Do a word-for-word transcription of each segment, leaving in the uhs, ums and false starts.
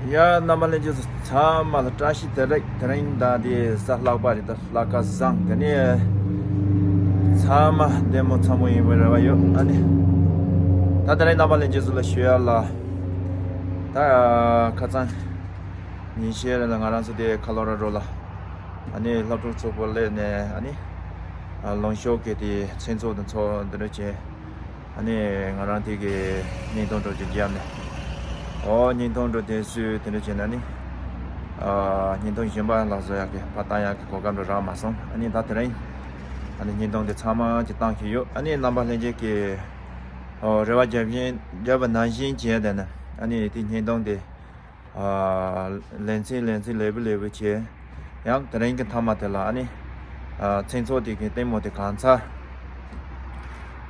ཡ་རྣམ་པ་ལྷན་རྒྱས་ཚོ་ཚང་མ་ལ་བཀྲ་ཤིས་བདེ་ལེགས། དེ་རིང་ད་དེ་གཟའ་ལྷག་པ་རེད། ད་ལྷག་དཀར་བཟང་། དེ་ནས་ཚང་མ་བདེ་མོ་ཚང་མ་ཡིན་པའི་རེ་བ་ཡོད། ཨ་ནི་ད་དེ་རིང་རྣམ་པ་ལྷན་རྒྱས་ཚོ་ལ་ཞུ་ཡ་ལ། ད་ཁ་སང་ཉིན་ཤས་རིང་ལ་ང་རང་ཚོ་དེ་ཁ་ལོ་ར་རོ་ལ་ཨ་ནི་སློབ་ཕྲུག་ཚོགས་པ་སླེབས་ནས་ཨ་ནི་ལུང་ཤོག་གི་དེ་མཚན་ཚོགས་དང་ཚོགས་འདི་འདྲ་བྱས། ཨ་ནི་ང་རང་དེ་གི་བརྙན་ཐུང་འདྲ་ཅིག་བརྒྱབ་ནས། ཨོ་བརྙན་ཐུང་འདྲ་དེ་སུས་དེ་འདྲ་བྱས་ན་ནི། ཨ་བརྙན་ཐུང་གཞན་པ་ལ་བཟོ་ཡག་གི་ཕར་བཏང་ཡག་གི་གོ་སྐབས་འདྲ་རག་མ་སོང་། ཨ་ནི་ད་དེ་རིང་ཨ་ནི་བརྙན་ཐུང་དེ་ཚང་མ་ཅིག་བཏང་གི་ཡོད། ཨ་ནི་རྣམ་པ་ལྷན་རྒྱས་ཀྱི་ཨོ་རེ་བ་བརྒྱབ་བཞིན་བརྒྱབ་པ་ནང་བཞིན་བྱས་བསྡད་ན་ཨ་ནི་དེ་བརྙན་ཐུང་དེ། ཨ་ལེ་ཚན་ལེ་ཚན་ལེ་བུ་ལེ་བུ་བྱས། ཡང་དེ་རིང་གི་མཐའ་མ་དེ་ལ་ཨ་ནི་ཨ་མཚན་ཚོགས་དེ་གི་ལྟད་མོ་དེ་གང་ཚར།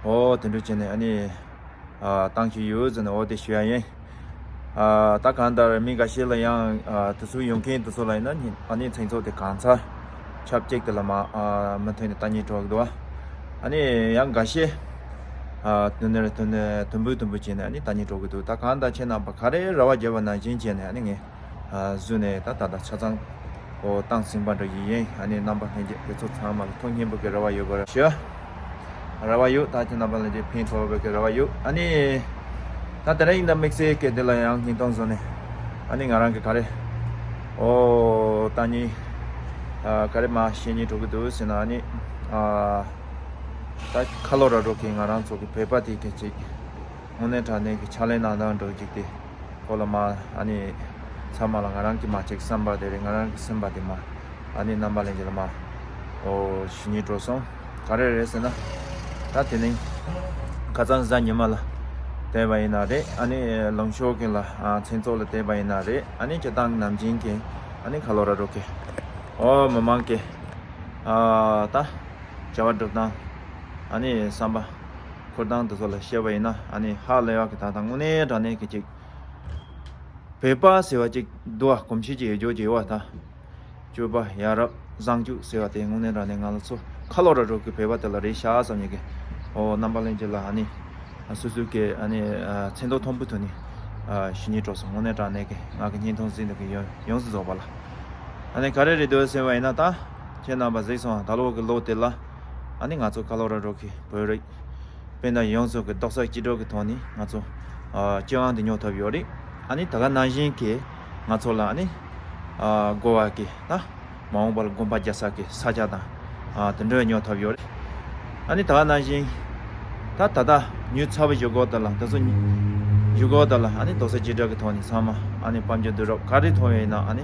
ཨོ་དེ་འདྲ་བྱས་ནས་ཨ་ནི་ཨ་བཏང་གི་ཡོད་ཟེར་ནས་ཨོ་དེ་ཞུ་ཡ་ཡིན། ཨ་ད་གང་ལྟར་མི་འགའ་ཤས་ལ་ཡང་ཨ་དེ་ཚོ་ཡོང་མཁན་དེ་ཚོ་ལ་ཡིན་ན་ཨ་ནི་མཚན་ཚོགས་དེ་གང་ཚར། ཆབས་ཅིག་དེ་ལ་མ་ཨ་མུ་མཐུད་ནས་ལྟ་སྙིང་འདོད་ཀྱི་འདུག་ཨ་ནི་ཡང་འགའ་ཤས་ཨ་དུམ་བུ་དུམ་བུ་དུམ་བུ་དུམ་བུ་བྱས་ནས་ཨ་ནི་ལྟ་སྙིང་འདོད་ཀྱི་འདུག་ད་གང་ལྟར་ཁྱེད་རྣམ་པ་ག་རེ་རེ་བ་བརྒྱབ་པ་ནང་བཞིན་བྱས་ནས་ཨ་ནི་ངས་ཨ་བཟོས་ནས་ད་ད་ལྟ་ཆ་ཚང་ཨོ་བཏང་ཟིན་པ་འདྲ་ཡིན། ཨ་ནི་རྣམ་པ་ལྷན་རྒྱས་དེ་ཚོ་ཚང་མ་ལ་ཐུགས་མཉེས་པོ་གི་རེ་བ་ཡོད་པར་ཞུ། རེ་བ་ཡོད། ད་ཁྱེད་རྣམ་པ་ལྷན་རྒྱས་ཕན་ཐོགས་པའི་གི་རེ་བ་ཡོད། ཨ་ནི་ད་དེ་རིང་ཡིན་ན་དམིགས་བསལ་གི་འདི་ལ་ཡང་བརྙན་ཐུང་བཟོས་ནས་ཨ་ནི་ང་རང་གི་ག་རེ་ཨོ་ལྟ་སྙིང་ཨ་ག་རེ་མ་བཤད་སྙིང་འདོད་ཀྱི་འདུག་ཟེར་ན། ཨ་ནི་ཨ་ད་ཁ་ལོ་ར་རོ་གི་ང་རང་ཚོ་གི་བོད་པ་དེ་གི་ཅིག་དངོས་གནས་དྲང་གནས་ཀྱི་ཕྱག་ལས་གནང་སྟངས་འདྲ་ཅིག་དེ་ཁོ་ལ་མ་ཨ་ནི་ཚང་མ་ལ་ང་རང་གི་མ་ཅིག་བསམ་པ་དེ་རེད། ང་རང་གི་སེམས་པ་དེ་མ་ཨ་ནི་རྣམ་པ་ལྷན་རྒྱས་ལ་མ་ཨོ་ཞུ་སྙིང་འདོད་སོང་། ག་རེ་རེད་ཟེར་ན། ད་དེ་ནི་ཁ་སང་གཟའ་ཉི་མ་ལ་བལྟས་པ་ཡིན་ན་རེད། ཨ་ནི་ལུང་ཤོག་གི་ལ་ཨ་མཚན་ཚོགས་ལ་བལྟས་པ་ཡིན་ན་རེད། ཨ་ནི་སྤྱིར་བཏང་ནམ་རྒྱུན་གྱི་ཨ་ནི་ཁ་ལོ་ར་རོ་གི་ཨོ་མི་མང་གི་ཨ་ད་བྱ་བ་སྒྲུབ་སྟངས་ཨ་ནི་བསམ་པ་འཁུར་སྟངས་དེ་ཚོ་ལ་བཤད་པ་ཡིན་ན་ཨ་ནི་ཧ་ལས་པ་གི་ད་ལྟ་དངོས་གནས་དྲང་གནས་ཀྱི་ཅིག་བོད་པ་ཟེར་བ་ཅིག་འདུག་བ། གོམས་གཤིས་ཅིག་ཡོད་རྒྱུ་ཅིག་ཡོད་བ། ད་སྤྱོད་པ་ཡ་རབས་བཟང་སྤྱོད་ཟེར་བ་དེ་དངོས་གནས་དྲང་གནས་ང་ཚོ་ཁ་ལོ་ར་རོ་གི་བོད་པ་དེ་ལ་རེད་ཤག་བསམ་ཡོད་གི། ཨོ་རྣམ་པ་ལྷན་རྒྱས་ལ་ཨ་ནི་སོ་སོ་གི་ཨ་ནི་མཚན་ཐོ་མཐོན་པོ་ཐོག་ནས་ཞུ་སྙིང་འདོད་སོང་། དངོས་གནས་དྲང་གནས་ཀྱི་ང་གི་བརྙན་ཐུང་གཟིགས་འདུག་གི་ཡོངས་ཡོངས་སུ་རྫོགས་པ་ལ། ཨ་ནི་ག་རེ་རེད་འདུག་ཟེར་བ་ཡིན་ན། ད་ཁྱེད་རྣམ་པ་གཟིགས་སོང་། ད་ལོ་གི་ལོ་དེ་ལ་ཨ་ནི་ང་ཚོ་ཁ་ལོ་ར་རོ་གི་བོད་རིགས་སྤུན་ཟླ་ཡོངས་སུ་གི་རྡོག་རྩ་གཅིག་སྒྲིལ་གི་ཐོག་ནས་ང་ཚོ་ཨ་སྤྱི་དབང་དེ་ཉོ་ཐུབ་ཡོད་རེད། ཨ་ནི་ད་ག་ནང་བཞིན་གི་ང་ཚོ་ལ་ཨ་ནི་ཨ་དགོས་པ་གི་ད་མ་འོངས་པ་ལ་དགོན་པ་རྒྱག་ས་གི་ས་ཆ་དང་ཨ་དེ་འདྲ་ཉོ་ཐུབ་ཡོད་རེད། ཨ་ནི་ད་ག་ནང་བཞིན་ད་ད་ལྟ་ཉོས་ཚར་བ་ཞུ་དགོས་ད་ལ་ད་ཚོ་ཞུ་དགོས་ད་ལ་ཨ་ནི་རྡོག་རྩ་གཅིག་སྒྲིལ་གི་ཐོག་ནས་ཚང་མ་ཨ་ནི་དཔལ་འབྱོར་བསྡུ་རུབ་ག་རེ་ཐོབ་ཡོད་ཡིན་ན་ཨ་ནི་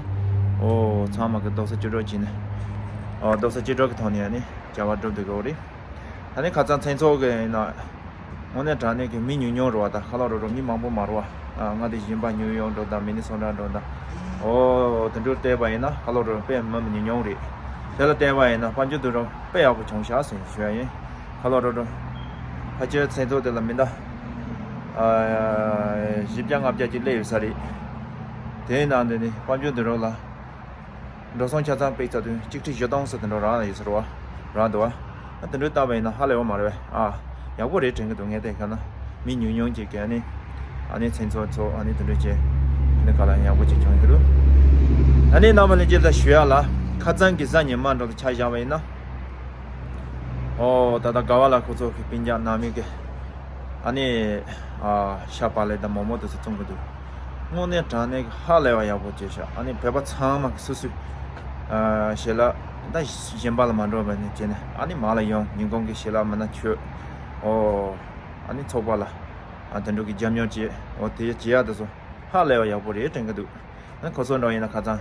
ཨོ་ཚང་མ་གི་རྡོག་རྩ་གཅིག་སྒྲིལ་བྱས་ནས་ཨོ་རྡོག་རྩ་གཅིག་སྒྲིལ་གི་ཐོག་ནས་ཨ་ནི་བྱ་བ་སྒྲུབ་བསྡད་ཀྱི་ཡོད་རེད། ད་ནི་ཁ་སང་མཚན་ཚོགས་ཀྱི་ཡིན་ན་དངོས་གནས་དྲང་གནས་ཀྱི་མི་ཉུང་ཉུང་རེད་བ། ད་ཁ་ལོ་ར་རོ་མི་མང་པོ་མ་རེད་བ། ཨ་ང་དེ་བཞིན་པ་ནིའུ་ཡོག་འགྲོ་དང་མི་ནི་སོ་ཊ་འགྲོ་དང་ཨོ་དེ་འདྲར་བལྟས་པ་ཡིན་ན་ཁ་ལོ་ར་རོ་དཔེ་མི་མི་ཉུང་ཉུང་རེད། དེ་ལ་བལྟས་པ་ཡིན་ན་དཔལ་འབྱོར་བསྡུ་རུབ་དཔེ་ཡག་པོ་བྱུང་ཤག་ཟེར་ཞུ་ཡ་ཡིན། ཁ་ལོ་ར་རོ་ཕལ་ཆེར་མཚན་ཚོགས་དེ་ལ་མི་འདྲ་ཨ་བཞི་བརྒྱ་ལྔ་བརྒྱ་ཅིག་སླེབས་ཡོད་ས་རེད། དེའི་ནང་དེ་ནི་དཔལ་འབྱོར་བསྡུ་རུབ་ལ། འགྲོ་སོང་ཆ་ཚང་དཔེ་ཚ་དུས་གཅིག་ཁྲི་བཞི་སྟོང་ཙམ་དེ་འདྲ་རག་ཡོད་ས་རེད་བ། རག་འདུག་བ། ཨ་དེ་འདྲ་བལྟས་པ་ཡིན་ན་ཧ་ལས་པ་མ་རེད་པས། ཨ་ཡག་པོ་རེད་དྲན་གྱི་འདུག་ངས་བལྟས་ཁ་ན་མི་ཉུང་ཉུང་ཅིག་གིས་ཨ་ནི་ཨ་ནི་མཚན་ཚོགས་ཚོགས་ཨ་ནི་དེ་འདྲ་བྱས་ཨ་ནི་ག་ལ་ཡག་པོ་ཅིག་བྱུང་གི་འདུག་ཨ་ནི་རྣམ་པ་ལྷན་རྒྱས་ལ་ཞུ་ཡ་ལ་ཁ་སང་གི་གཟའ་ཉི་མ་འདྲ་ལ་ཆ་བཞག་པ་ཡིན་ན། ཨོ་ད་ལྟ་དགའ་བ་ལ་ཁོ་ཚོ་གི་སྤུན་ཀྱག་ནང་མི་གི་ཨ་ནི་ཨ་ཤ་བག་ལེབ་དང་མོག་མོག་དེ་ཚོ་བཙོང་གི་འདུག་དངོས་གནས་དྲང་གནས་ཧ་ལས་པ་ཡག་པོ་བྱས་ཤག་ཨ་ནི་བོད་པ་ཚང་མ་གི་སོ་སོའི་ཨ་ཞལ་ལག་ད་གཞན་པ་ལ་མ་འགྲོ་བ་ནས་བྱས་ནས་ཨ་ནི་མར་ལ་ཡོང་ཉིན་གུང་གི་ཞལ་ལག་མིན་ན་མཆོད། ཨོ་ཨ་ནི་ཚོགས་པ་ལ་ཨ་དེ་འདྲ་གི་རྒྱབ་སྐྱོར་བྱས། ཨོ་དེ་བྱེད་ཡ་དེ་ཚོ་ཧ་ལས་པ་ཡག་པོ་རེད་དྲན་གི་འདུག་ཨ་ཁོ་ཚོ་འདྲ་ཡིན་ན་ཁ་སང་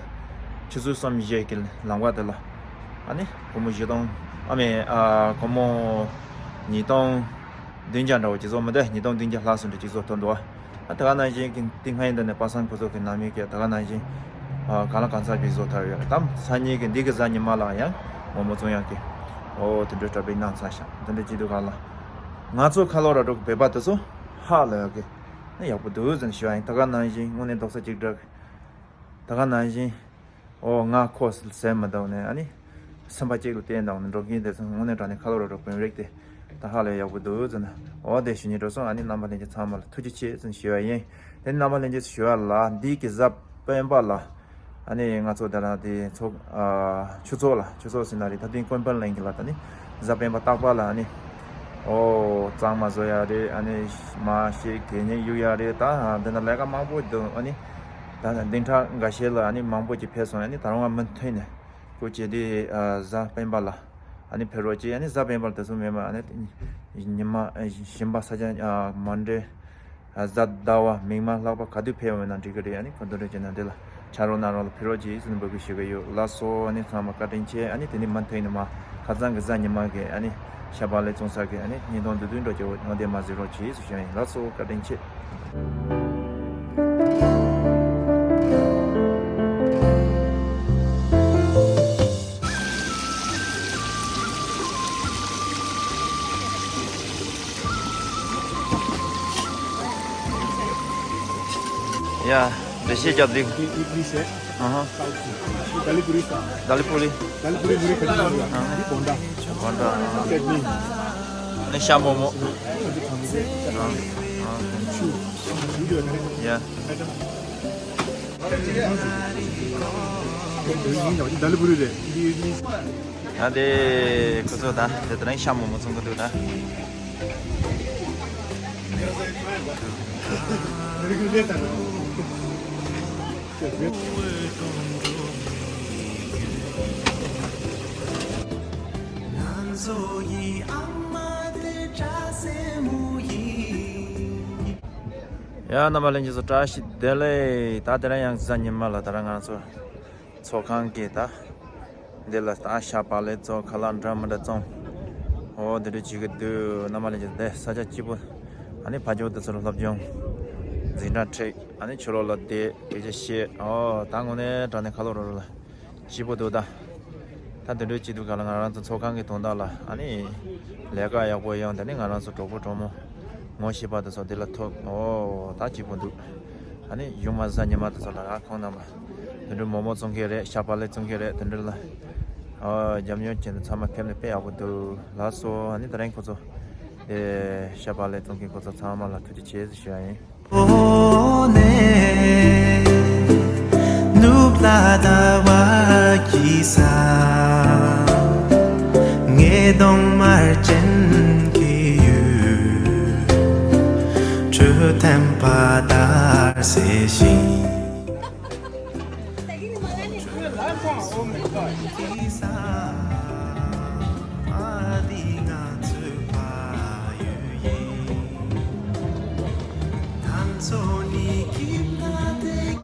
ཆུ་ཚོད་གསུམ་བཞི་གི་ལམ་ཁ་དེ་ལ་ཨ་ནི་སྒོར་མོ་བཞི་སྟོང་ཨ་མེད་ཨ་སྒོར་མོ་ཉིས་སྟོང་བདུན་བརྒྱ་འདྲ་བོ་ཅིག་བཟོ་མི་འདུག་ཉིས་སྟོང་བདུན་བརྒྱ་ལྷག་ཙམ་འདྲ་ཅིག་བཟོ་ཐུབ་འདུག་ཨ་ད་ག་ནང་བཞིན་གྱི་ཏིང་ཧའེ་འདི་ནས་པ་སངས་ཁོ་ཚོ་གི་ནང་མི་གིས་ད་ག་ནང་བཞིན་ཨ་གང་ལ་གང་འཚམ་ཅིག་བཟོ་ཐུབ་ཡོད། དམ་སང་ཉིན་གྱི་འདི་གི་གཟའ་ཉི་མ་ལ་ཡང་མོག་མོག་བཙོང་ཡག་གི་ཨོ་དེ་འདྲའི་གྲ་སྒྲིག་གནང་ཚར་ཤག་དེ་འདྲ་བྱེད་དུས་ག་ལ་ང་ཚོ་ཁ་ལོ་ར་རོ་གི་བོད་པ་དེ་ཚོ་ཧ་ལས་ཡག་གི་ཡག་པོ་འདུག་ཟེར་ནས་ཞུ་བ་ཡིན། ད་ག་ནང་བཞིན་དངོས་གནས་རྡོག་རྩ་གཅིག་སྒྲིལ་གི་ད་ག་ནང་བཞིན། ཨོ་ང་ཁོ་ཟེར་མི་འདུག་ནས་ཨ་ནི་སེམས་པ་གཅིག་ལ་བརྟེན་འདུག་ནས་འགྲོ་མཁན་དེ་ཚོ་དངོས་གནས་དྲང་གནས་ཁ་ལོ་ར་རོ་དཔོན་རིགས་དེ་ད་ཧ་ལས་ཡག་པོ་འདུག་ཟེར་ནས་ཨོ་དེ་ཞུ་སྙིང་འདོད་སོང་། ཨ་ནི་རྣམ་པ་ལྷན་རྒྱས་ཚང་མ་ལ་ཐུགས་རྗེ་ཆེ་ཟེར་ནས་ཞུ་བ་ཡིན། དེ་ནི་རྣམ་པ་ལྷན་རྒྱས་ཞུ་བ་ལ་འདི་གི་གཟའ་ སྤེན་པ་ལགས། ཨ་ནི་ང་ཚོ་དེ་རང་དེ་ཚོ་ཨ་ཆུ་ཚོགས་ལ་ཆུ་ཚོགས་ཟེར་ན་རེད། ད་དེ་ཀོན་པན་གླིང་གི་ལ་ད་ནི་གཟའ་སྤེན་པ་རྟག་པར་ལ་ཨ་ནི་ཨོ་གཙང་མ་བཟོ་ཡ་རེད། ཨ་ནི་མ་ཤེས་གད་སྙིགས་གཡུག་ཡ་རེད། ད་དེ་ན་ལས་ཀ་མང་པོ་འདུག་ཨ་ནི་ད་སྡིངས་ཆ་འགའ་ཤས་ལ་ཨ་ནི་མང་པོ་ཅིག་ཕེབས་སོང་། ཨ་ནི་ད་རུང་ང་མུ་མཐུད་ནས་སྐུ་མཁྱེན་དེ་ཨ་གཟའ་སྤེན་པ་ལ་ཨ་ནི་ཕེབས་རོགས་གྱིས། ཨ་ནི་གཟའ་སྤེན་པ་ལ་དེ་ཚོ་མེད་མ་ཨ་ནི་ཉི་མ་ཨ་གཞན་པ་ས་ཆ་ཨ་མོན་ཌེ་གཟའ་ཟླ་བ་མིག་དམར་ལྷག་པ་ག་དུས་ཕེབས་ཡོང་ན་འགྲིག་གི་རེད། ཨ་ནི་ག་དུས་རེད་ཅེ་ན་འདི་ལ་ཆ་རོགས་གནང་རོགས་ལ་ཕེབས་རོགས་གྱིས་ཟེར་ནས་འབོད་སྐུལ་ཞུ་གི་ཡོད། ལགས་སོ། ཨ་ནི་ཚང་མ་བཀའ་དྲིན་ཆེ། ཨ་ནི་དེ་ནི་མུ་མཐུད་ནས་མ་ཁ་སང་གི་གཟའ་ཉི་མ་གི་ཨ་ནི་ཤ་བག་ལེབ་བཙོང་ས་གི་ཨ་ནི་བརྙན་ཐུང་བསྡུས་བསྡུས་འགྲོ་གི་ཡོད། ངོ་དེ་མ་གཟིགས་རོགས་གྱིས་ཟེར་ཞུ་ཡ་ཡིན། ལགས་སོ། བཀའ་དྲིན་ཆེ། ཡ། འགྲེལ་བཤད་རྒྱབ་འདུག་ཨི་ལི་སེ། ཨ་ཧ། དཱ་ལི་པུ་རི་ས། དཱ་ལི་པུ་རི། དཱ་ལི་པུ་རི་མུ་རི་ཁ་ཅིག་ཨ་ཧ། འདི་བོན་ཌ། བོན་ཌ། ཨ་ཧ། ཅེ་ནི། ནི་ཤ་མོག་མོག་ཨ་ཧ། ཨ་ཧ། ཆུ། ཆུ་ཡོད་ནི། ཡ། དཱ་ལི་པུ་རི་རེད། འདི་ཨི་ལི་སེ། ད་དེ་ཁོ་ཚོ་ད་དེ་ད་རང་ཤ་མོག་མོག་བཙོང་གི་འདུག་ད། ཡ། རྣམ་པ་ལྷན་རྒྱས་ཚོ་བཀྲ་ཤིས་བདེ་ལེགས། ད་དེ་རིང་ཡང་གཟའ་ཉི་མ་ལ་ད་རང་ང་ཚོ་ཚོགས་ཁང་གི་ད་འདི་ལ་ད་ཤ་བག་ལེབ་བཙོང་། ཁ་ལག་འདྲ་མི་འདྲ་བཙོང་། ཨོ་དེ་འདྲ་བྱེད་ཀྱི་འདུག་རྣམ་པ་ལྷན་རྒྱས་ཚོ་དེ་ས་ཆ་སྐྱིད་པོ། ཨ་ནི་ཕ་ཇོ་དེ་ཚོར་སློབ་སྦྱོང་འཛིན་གྲྭ་ཁྲིད། ཨ་ནི་ཕྱི་ལོགས་ལ་བསྡད་སྐད་ཆ་བཤད། ཨོ་ད་དངོས་གནས་དྲང་གནས་ཁ་ལོ་རོ་རོ་ལ། སྐྱིད་པོ་འདུག་ད། ད་དེ་འདྲའི་སྐྱིད་སྡུག་ག་ལ་ང་རང་ཚོ་ཚོགས་ཁང་གི་དོན་དག་ལ་ཨ་ནི་ལས་ཀ་ཡག་པོ་ཡོང་། དེ་ནི་ང་རང་ཚོ་གྲོགས་པོ་གྲོགས་མོ་ངོ་ཤེས་པ་དེ་ཚོ་འདི་ལ་ཐུག་ཨོ་ད་སྐྱིད་པོ་འདུག་ཨ་ནི་གཞུག་མ་གཟའ་ཉི་མ་དེ་ཚོ་ལ་ར་ཁོང་རྣམ་པ་དེ་འདྲའི་མོག་མོག་བཙོང་མཁན་རེད། ཤ་བག་ལེབ་བཙོང་མཁན་རེད། དེ་འདྲ་ལ་ཨོ་འཇམ་མྱོང་ཅན་དུ་ཚང་མ་ཕེབས་ནས་དཔེ་ཡག་པོ་འདུག་ལགས་སོ། ཨ་ནི་དེ་རིང་ཁོ་ཚོ་དེ་ཤ་བག་ལེབ་བཙོང་མཁན་ཁོ་ཚོ་ཚང་མ་ལ་ཐུགས་རྗེ་ཆེ་ཞུ་ཡ་ཡིན། ནུབ་ལ་ཟླ་བ་འཁྱིལ་ས། ངེས་གདོང་དམར་ཅན་གྱི་ཡུལ། འཕྲོད་འཐེན་པ་ལྟར་གསལ་ཞིང་།